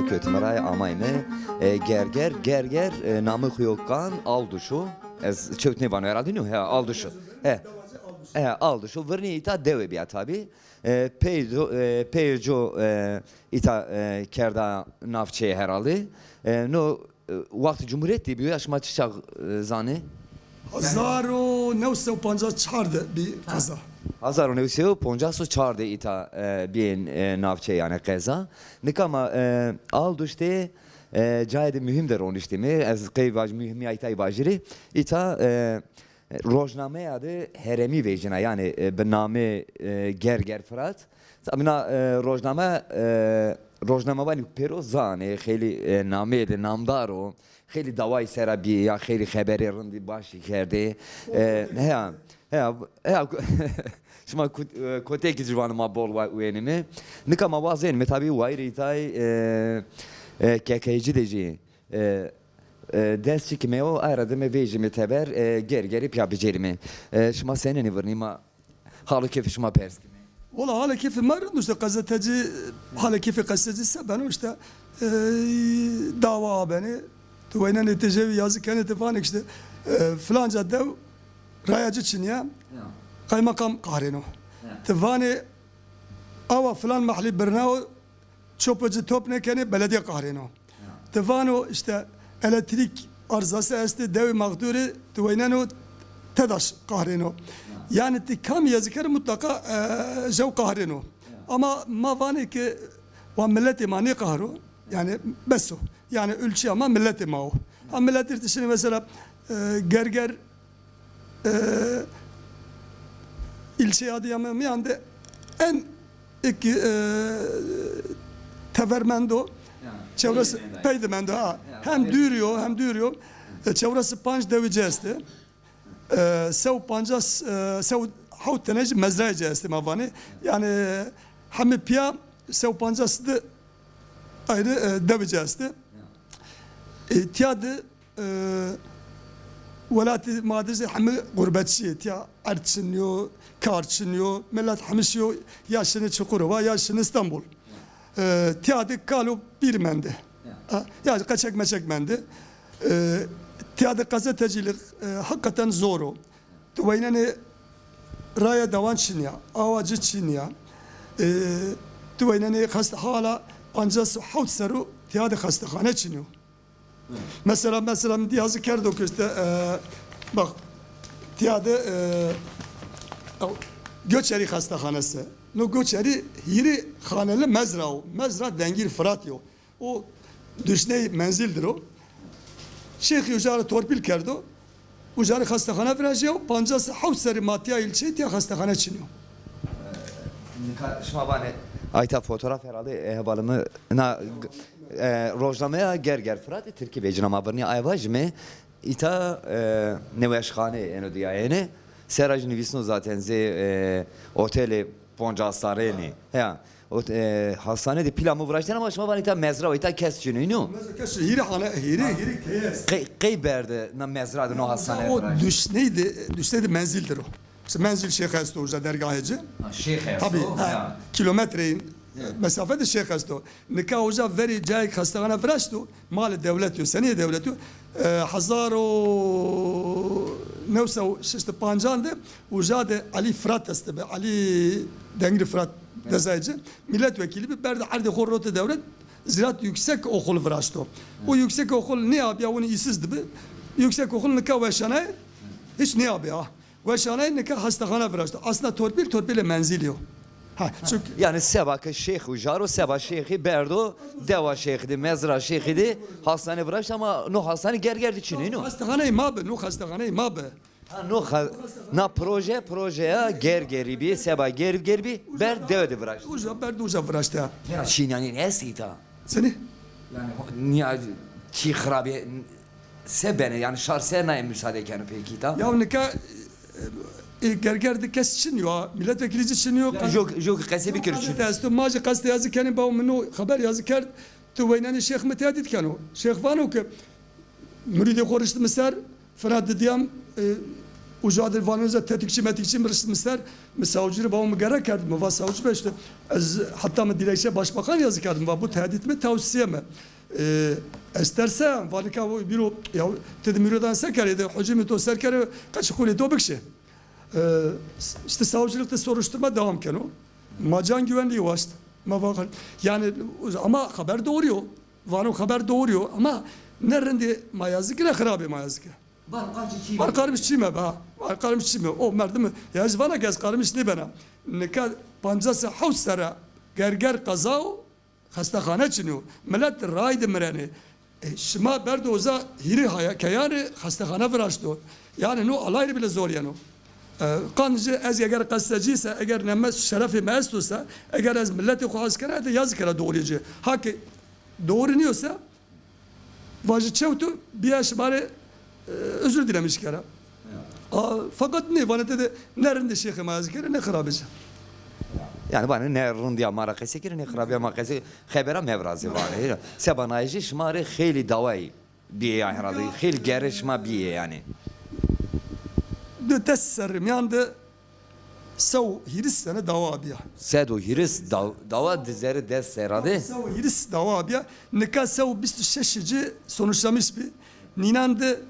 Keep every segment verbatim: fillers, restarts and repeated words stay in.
Kewtime raya, amayme, e, Gerger, Gerger, e, namê xo yo kan Alduş o. Ez çewt nêvano herhalde, nîyo? He, Alduş o. He. He, Alduş o. Virnî îta dewe bîya tabî. E, peyco, e, peyco, e, îta, e, kerda navçeyê herhalde. E, no, e, wextê Cumhuriyetî bîyo ya, şima çi çax, e, zanê? Hezar û new sey û pancas çar de bî qeza. Hezar û new sey û pancas û çar de îta, e, bîyên, e, navçe, yanî qeza. Nika ma, e, Alduş de, e, cayê de muhîm de roniştîme. Ez qey vaj muhîmîya îtayî vajîrî. Îta, e, rojnameya de herêmî vejîna, yanî, e, bi namê, e, Gerger Firat. Tabî na, e, rojname, e, rojnamevanî pêro zanê, xeylî, e, nameyê de namdar o, xeylî dawayî sera bîyê ya xeylî xeberê rindî başî kerdê. E, heya, heya, heya, şima kut-, e, kotekî ci vanê, ma bol wa-, wenîme. Nika ma wazenîme tabî wayîrê îtayî, e, e, kekeycî de jî, e, e, dest çikîme o, aye ra dime vejîme teber, e, Gergerî pîya bicêrîme. E, şima senînî virnî, ma hal û kêfê şima pers kîme. Wela halê kêfê ma rind o, îşte qezetecî, halê kêfê qezetecî se beno, îşte, e, dawa abenê, tu weynenê, ti jewî yazî kenê, ti vanê îşte, e, filanca dew raya ci çinî ya, ya, qaymeqam qahrêno. Ya. Ti vanê awa filan mehlî birna o, çopa ci top nêkenê, belediye qahrêno. Ya. Ti vano îşte elektrîk arzası estê, dewê mexdûrî, ti weyneno TEDAŞ qahrêno. Ya. Yanî ti kamî yazî kerî mutlaqa, e, jew qahrêno. Ya. Ama ma vanê ke wa miletê ma nêqahro, yanî bes o. Yanî ulçîya ma miletê ma o. Ha, miletî ti şinî mesela, e, Gerger, e, îlçeyê Adıyaman mîyan de en iki, e, tever mendo, yani, çevresi pey de mendo, pey de mendo, ha. Yani, hem dûrî yo, hem dûrî yo. E, çevresi panc dewî ci estê. E, sey û pancas, e, sey û hewt tene jî mezrayê ci estê, ma vanê. Yani, hemî pîya sey û pancas de ayrı, e, dewî ci estê. E, tîya de e, welatê ma de zî hemî gurbetçî yê. Tîya erd çin yo, kar çin yo, milet hemî şîyo, ya şinê Çukurova, ya şinê Stenbol. E, tîya de kal û pîr mendê. Ya. Ha, ya qeçek meçek mendê. E, tîya de qezetecîlîk, e, hakikaten zor o. Tu weynenê raya dewan çin ya, awa ci çin ya. E, tu weynenê xeste-, hala pancas û hewt serrû tîya de xestexane çin yo. Mesela, mesela mi dî yazî kerdo ke îşte, e, bak, tîya de, e, ew, Göçerî xestexanesi. No Göçerî hîrê xaneli mezra o. Mezra Dengîr Firat yo. O duşney menzîl dir o. Şêxî uca rê torpîl kerdo. Uca rê xestexane virajîyo. Pancas hewt serrî ma tîya îlçeyî, tîya xestexane çin yo. Nika şima vanê, ayta fotoğraf herhalde, e, hevalimi na, e, rojnameya Gerger Firatî tirkî vecîna, ma virnî aye vajîme. Îta, e, nêweşxane êno dîyayene. Sera jî nivîsno zaten zê, e, otelê poncas serrenî. Ya. O, e, hastane de pîla mi viraştene ama şima vanê îta mezra o, îta kes çin o, îno? Mezra kes çin, hîrê hane, hîrê, hîrê keye est. Qey, qey berde na mezra de no hastane viraşt? O duşney de, duşney de menzîl dir o. Îşte menzîl şêx esto uca dergahê ci. Ha, şêx esto. Tabî, ha, ya, kilometreyîn mesafe de şêx esto. Nika uca verî cayêk xestexane viraşto, malê dewletî yo, senîyê dewletî yo. E, hezar û new sey û şeştî pancan de uca de Elî Firat estbi. Elî Dengirî Firat dezayê ci. Milletvekili bi, berde erdê xo rotê dewlet, Ziraat Yüksek Okulu viraşto. O yüksek okul nêabîya, winî îsiz dibi. Yüksek okul nika weşanayê, hîç nêabîya. Weşanayê nika hastexane viraşto. Aslında torpîl, torpîlê menzîlî yo. Ha, çünkü yanî seba ke şêx uca ro, seba şêxî berdo, dewa şêxî de, mezra şêxî de hastane viraşt ama no hastane Gerger de çin o, îno? Hastaxaneyê ma bi, no hastaxaneyê ma bi. Ha, no ha-, na proje, projeya Gergerî bî, seba Gerger bî, ber dewe de viraşt. Uca, ber de uca viraşt ya. Tena çînanî est îta? Senî? Yanî ho-, nîya çî xirabî se benê? Yanî şar se naye musade keno pêkî ta? Ya nika, e, e, Gerger de kes çin yo, milletvekili ci çin yo. Yanî jok, jok qesê bikir çin. Esto, ma jî qesdê yazî kenê, bawo mi no xeber yazî kerd, tu weynenê şêx mi têdî dikeno. Şêx vano ke muridê xo riştî mi ser, fina didîyam, e, Uca de vanê uca tetikçî metikçî mi rişt mi ser, mi savcî rê bawo mi gere kerd, mi va savcî be işte, ez heta mi dilekçe başbakan yazî kerd, mi va bu tehdit mi, tavsiye mi. E, ez terseyan, va nika bîro, ya ti de mîrodan se kerê de, hocî mi to ser kerê, qeçî xûnê to bikşê. E, işte savcılık de soruşturma devam keno. Ma can güvenliği waşt. Ma va, yani ama xeber doğru yo. Vano xeber doğru yo ama ne rindê ma yazî kir, ne xirabê ma yazî kir. Bar qarmîş çî me. Bar qarmîş çî me be ha. Bar qarmîş çî me. O merdim ya, ez vana ke ez qarmîş nêbena. Nika pancas hewt serre Gerger qeza o, xestexane çin o. Milet ray de mirenê. E, şima berdo uza hîrê haya keyanê xestexane viraşto. Yani no alayî rê bile zor yeno. E, qandicî ez eger qestecî se, eger nemes şerefê mi esto se, eger ez miletê xo hez kena, de yazî kera doğruyê ci. Ha ki doğru nîyo se, vajî çewt o, bîya şima rê, e, özür dilemiş kera. A, fakat nê, vanê tede ne rindê şêxê ma ez kerê, ne xirabê ci. Yani vanê ne rindîya ma ra qesey kerê, ne xirabîya ma qesey, xebera mevirazê vanê. Seba nayê jî şima rê xeylî dawayî bîye ya herhalde. Xeylî gerê şima bîye yani. Di des serrî mîyan de Sew hîris sene dawa bîya. Sed û hîris daw-, dawa di zerrî des serra de. Sew hîris dawa bîya. Nika sew bîst û şeş ci sonuçlamış bî. Nînan de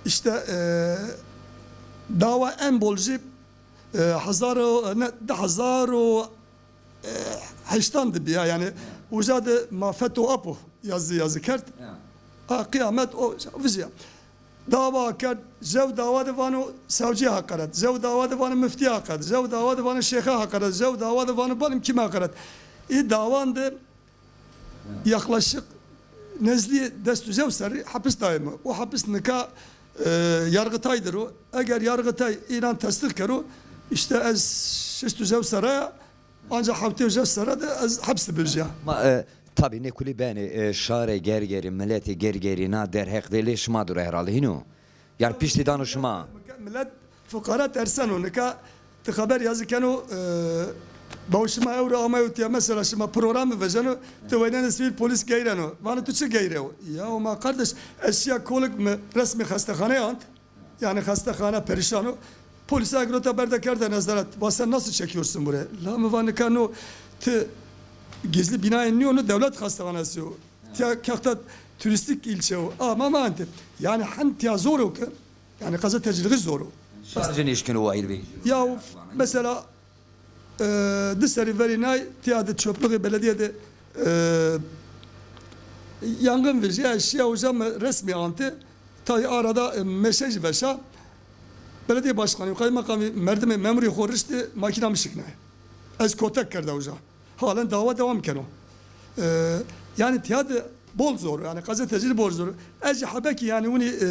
işte, e, dawa en bol jî, e, hezar û, ne, di hezar û, e, heştan de bîya. Yani uca de ma FETÖ-APO yazı yazı kerd. Ya. A, qîyamet o vijîya. Dawa kerd, jew dawa de vano sewcîye heqeret, jew dawa de vano miftîye heqeret, jew dawa de vano şêxe heqeret, jew dawa de vano balim kîme heqeret. Î dawan de yaklaşık nezdî des û jew serrî hepis dayê mi. O hepis nika, e, Yargıtay dir o. Eger Yargıtay înan tesdîq kero, işte ez şeşt û jew serre ya, anca hewtê û jew serre de ez heps de bivijîya. Ma, e, tabî nê kulî benê, e, şarê Gergerî, miletê Gergerî na derheq de lê şima dir o herhalde hîno? Yani piştî dano şima. Milet fuqara terseno, nika ti xeber yazî keno, e, baw şima ewro amayo tiya, mesela şima program mi vejeno, ti weynenê sivîl polîs geyreno. Vano tu çi geyreyo? Ya ma kardeş, ez şiya kolik mi resmê xestexaneyê ant. Yani xestexane perîşan o. Polîsa girota berde kerde nezaret. Va sen nasıl çekiyorsun buraya? La mi va nika no ti gizli binayê nîyo, no dewlet xestexanesi yo. Tiya kexta turistik ilçe o. Ama ma ente. Yani hen tiya zor o ki. Yani gazetecilik zor o. Şarjı nêşkeno wahîr bey. Ya mesela, e, di serî verî nay tiya de çöplüğü belediye de, e, yangın vejîya, şiya uca mi resmî ante. Tayê arada, e, meşej veşa. Belediye başkanı, kaymakamı, merdimê memurî xo riştî makîna mi şiknay. Ez kotek kerda uca. Halen dawa devam keno. E, yani tiya de bol zor, yani gazetecî bol zor. Ez jî hebekî yani winî, e,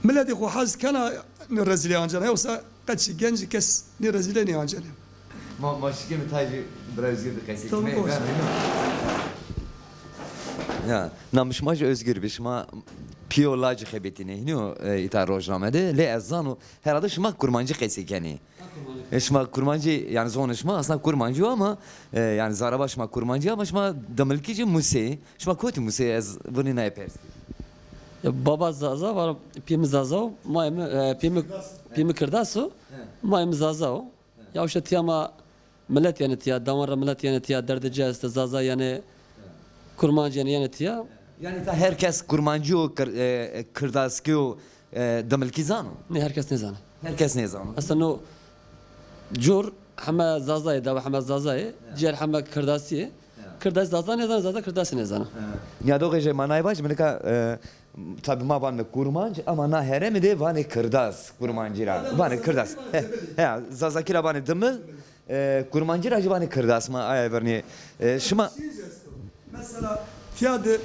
miletê xo hez kena, nê rezîlê ancena, yoksa qet jî gencî kes nê rezîlê nêancenê. Ma, ma şikê mi tayê jî bira Özgür de qesey kime. Tamam, olsun. Ya, nam şima jî Özgür bi, şima pîyo lacî xebetînê hînî yo, e, îta rojname de, lê ez zano herhalde şima kurmancî qesey kenê. E, şima kurmancî, yani zonê şima aslında kurmancî yo ama, e, yani zareba şima kurmancî ama şima dimilkî jî musê. Şima kotî musê, ez vinî naye pers. Ya, baba Zaza var, pîyê mi Zaza o, mayê mi, e, pîyê mi, pîyê mi Kirdas o, mayê mi Zaza o. Ya işte tiya ma milet yani tiya, dawan ra milet yani tiya, derdê ci este, Zaza yani, kurmanc yani, yani tiya. Yani ta her kes kurmancî o, kir-, e, e, kirdaskî o, e, dimilkî zano? Nê, her kes nêzano. Her kes nêzano. Aslında no cor heme Zazayê, dawa heme Zazayê, cêr heme Kirdasî yê. Kirdasî Zaza nêzano, Zaza Kirdasî nêzano. Nîyadoxê jê manayê vajî, mi nika, e, tabî ma vanme kurmanc, ama na herêmî de vanê kirdas, kurmancî ra. Vanê kirdas. He, he, Zazakî ra vanê dimil, e, kurmancî ra jî vanê kirdas, ma aya vernî. E, şima... Mesela tiya de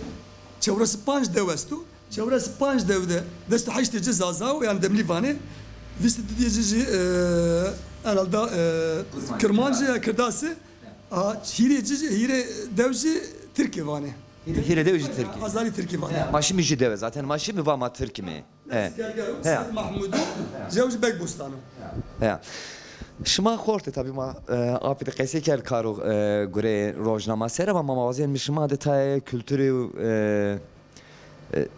çewres û panc dew esto. Çewres û panc dew de des û heştê ci Zaza o, yani Dimilî vanê. Vîst û didî ci jî, e, herhalde, e, Kurmancî ya Kirdasî. A, hîrê ci, hîrê dew jî Tirkî vanê. Hîrê, hîrê dew jî Tirkî. Azarî Tirkî vanê. Ma şimî jî dewe zaten, ma şimî va ma Tirkî mi. He. He. Mahmudû, zew jî Beg Bostano. He. Şima xortê tabî ma, e, apî de qesey kerd karo, e, gurê rojnama ser, ama ma wazên mi şima de tayê kulturî, e, e,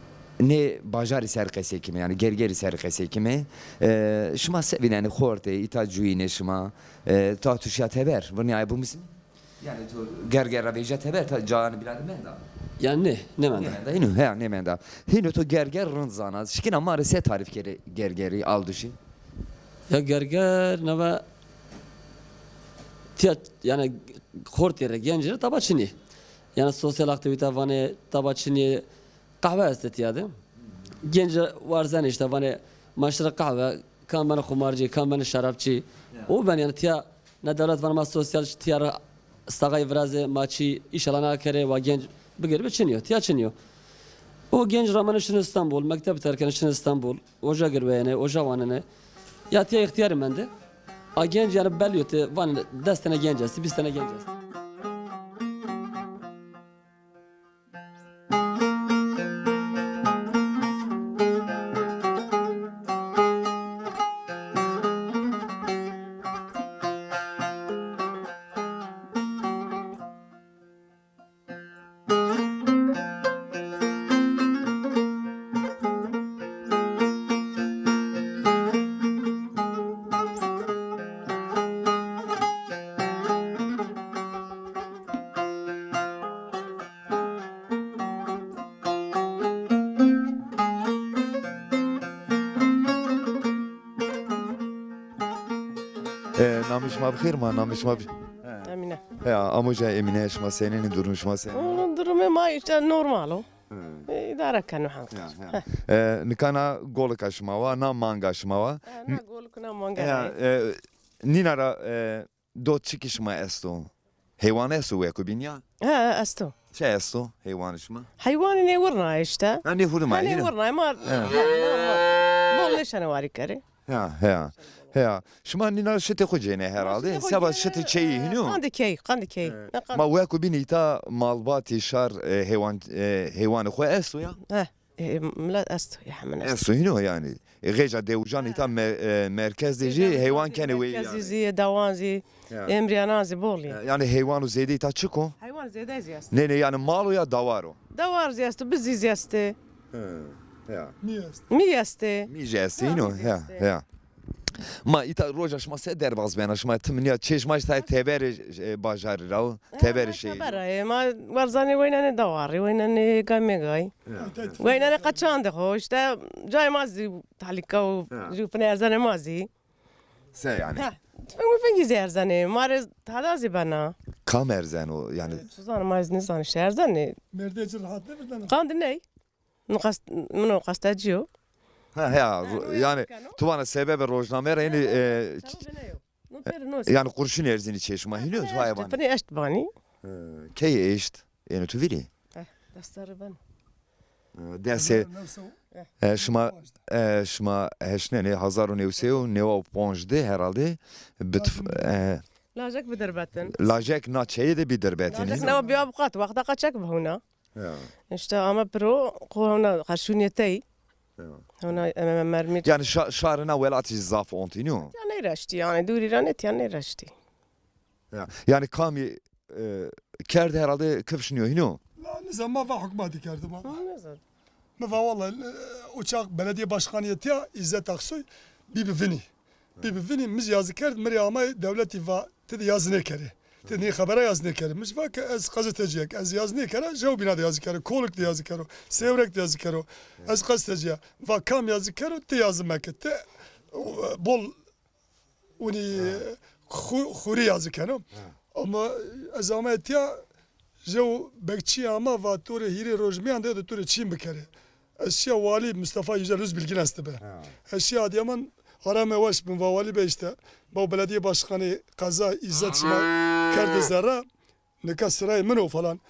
Nê bajarî ser qesey kime, yanî Gergerî ser qesey kime. E, şima se vînenê, xortê, îta cuyînê şima, e, ta tu şiya teber, vurnîyayê bimusnî? Yanî tu Gerger ra vejîya teber, ta cayanê bînan de menda? Yanî nê, nêmenda. Nêmenda, hîno, heya, nêmenda. Hîno tu Gerger rind zana. Şikîna ma rê se tarîf kerê Gergerî, Alduşî? Ya Gerger nava tiya, yanî xortê rê, gencî rê taba çinî. Yanî sosyal aktîvîte vanê, taba çinî. Qehwe estê tiya de. Genc warzenê îşte, vanê ma şirê qehwe, kam benê xumarcî, kam benê şerabçî. Ya. O ben yanî tiya, ne dewlet vanê ma sosyal, tiya ra saxayî virazê, ma çî înşallah nakerê, wa genc bigêrî bi, çinî yo, tiya çinî yo. O genc ramenê şinê Îstanbul, mekteb terkenê şinê Îstanbul, oja girweyenê, oja wanenê. Ya tiya îxtîyarî mendê. A genc yanî belî yo, ti vanê des tene genc estî, bîst tene genc estî. E, namê şima bi xêr ma, namê şima bi-, Emîne. Ya, amoja Emîne, şima senîn, durumê şima senîn? Oğlum, durumê ma îşte normal o. Hı. E, îdare keno hal. Ya, ya. E, nika na golika şima wa, na manga şima wa. Ha, na golik, na manga. Ya, e, nîna ra, e, do çikî şima esto? Heywan esto weko bîn ya? Ha, esto. Çi esto heywanê şima? Heywanê nê wirna îşte. Ha, nê hurma, ha, nê hurma, ma, ha, ma, ma bol nêşenê warî kerê. Ya, ya. Ya. Şima nîna şitê xo cênê herhalde. Şitê xo cênê. Seba şitê keyî hînî yo? Qandê keyî, qandê keyî. E, ne qandê. Ma weko bîn îta malbatî, şar, e, heywan, e, heywanê xo esto ya? He. E, milet esto, ya hemin esto. Esto hîno yanî. E, xêca dewijan îta me-, e, merkez de jî heywan kenê weyî yanî. Merkezî zî, dewan zî, emrîyanan zî bol î. E, yanî heywan û zêde îta çik o? Heywan zêde zî esto. Nê, nê, yanî mal o ya dawar o? Dawar zî esto, bizî zî estê. Hı, ya. Mî estê. Mî estê. Mî jî estê, hîno, ya, ya. Ma îta roja şima se derbaz bena? Şima tim nîya çê şima îşte teberê, e, bajarî ra o, teberê şeyî. Teber ra yê. Ma werzanê weynenê dawarî, weynenê gamegay. Ya. Weynenê qeçandê xo, îşte cayê ma zî talîka û jû finê erzenê ma zî. Se yanî? Ha, tufeng mufengî zî erzenê, ma rê tada zî bena. Kam erzeno yanî? Suzan ma ez nêzan îşte erzenê. Mêrdê ci rehat nêvirdeno. Qandê ney. No qas-, mino qastecî yo. Ha, ha, yanî tu vana sebebê rojname ra, yanî, e, yanî qurşun erzînî çê şima, hînî yo, tu hayvan. Finê eşt banî. E, key eşt? Êno tu vîrî? Eh, des serrî ben. E, des serrî. E, şima, e, şima heşnenê hezar û new sey û newa û ponc de herhalde bi tif-, e, lajek bi derbetin. Lajek na çeyê de bi derbetin. Lajek newa bîya bi qat, wexta qeçek bi hewna. Ya. Îşte ame piro, xo hewna qerşûnîye tey. Ya. Hewna, e, mermî. Yanî şa-, şarê na welatî zaf ont, hînî yo? Ya nêreştî, yanî dûrî ra nê tiya nêreştî. Ya. Yanî kamî, e, kerd herhalde kifş nîyo, hînî yo? La, nizan, ma va hukmatî kerdi ma. Ha, nizan. Mi va wallahî, e, o çax belediye başkanîye tiya, İzzet Aksoy, bî bi vinî. Bî bi vinî, mi zî yazî kerd, mi rê amay dewletî va, ti de yazî nêkerê. Ti de nê xebera yazî nêkerê. Mi zî va ke ez gazetecî ya, ez yazî nêkera, jew bîna de yazî kero, Kolik de yazî kero, Sêwreg de yazî kero. Ez gazetecî ya. Va kam yazî kero, ti yazî meke. Ti, o, bol winî xu-, xurî yazî keno. Ama ez amay tiya, jew bekçî ama va to rê hîrê roj mîyan de, de to rê çîn bikerê. Ez şiya walî, Mustafa Yücel Özbilgin estibi. Ha. Ez şiya Adıyaman, ara mi weş bin, va walî be îşte. Baw belediye başkanî qeza îzzet şima kerde zerre. Nika sirayê min o falan.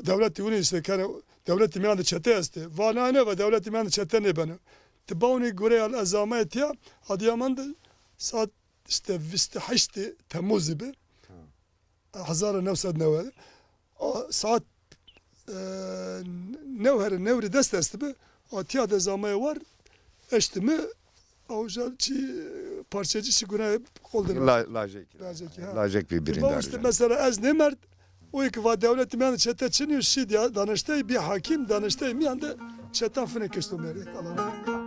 Dewletî winî îşte kene, dewletî mîyan de çete estê. Va na ne va dewletî mîyan de çete nêbeno. Ti bawnî gureyal ez amay tiya, Adıyaman de saet îşte vîst û heştê Temmuzî bi. Ha. Hezar û new sed newed. A, saet, e, new here, new rê dest estibi. A, tiya de ez amaya war, eşti mi, awja çî, parçecî çî guna qol de. La-, lajek. Lajek, ha. Lajek bi birîndar. Baw îşte mesela ez nêmerd, o ki va dewletî mîyan de çete çinî yo, şî diya daniştey, bî hakîm, daniştey mîyan de Çeta finek esto merek, Allah razı olsun.